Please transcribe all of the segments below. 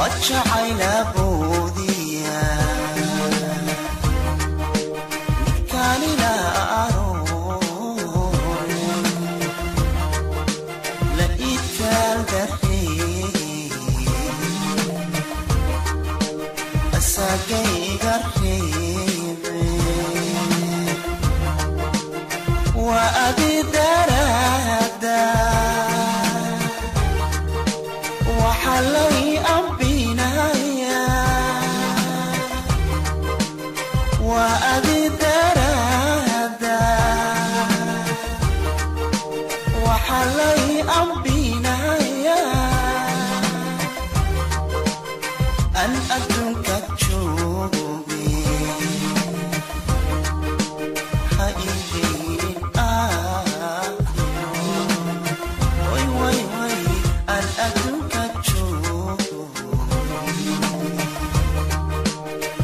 Wajacayla boodiya midkaanila aroore la itaal daree asagayga reebe waa adi daraada waxaa lay ambinaya waa adi daraada waxaa lay ambinaya an adduunka jooge ha igeynin aakhiro way way way an adduunka jooge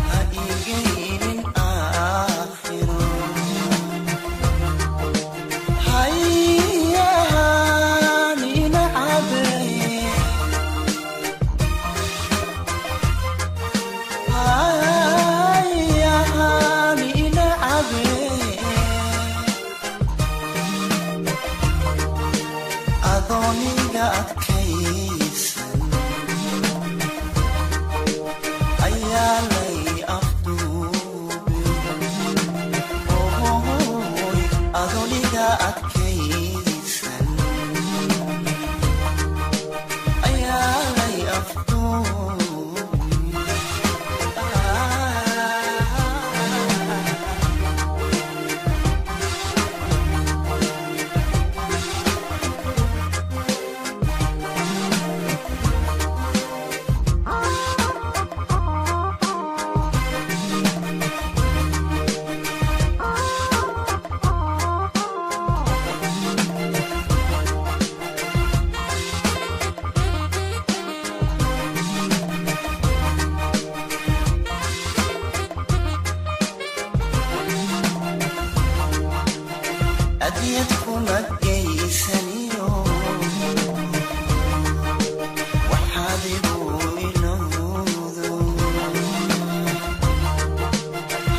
ha igeynin aakhiro hayahan ina cabe hayahan ina cabe adooniga adkaysan ayaa lay afduube ohoy adooniga adkaysan ayaa lay afduube. Adyad kuma geysaniyo waxaad igu ilowdo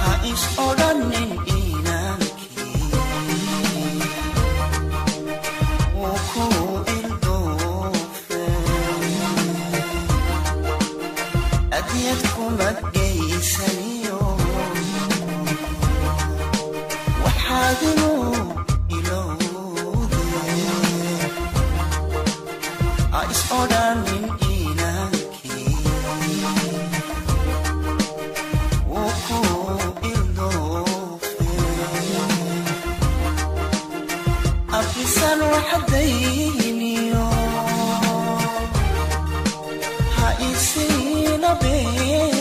ha is odhanin inankii wuu ku ildoofe adyad kuma geysaniyo waxaad igu ilowde ha is odhanin inankii wuu ku ildoofe abisan waxdayniyo ha isiina beene.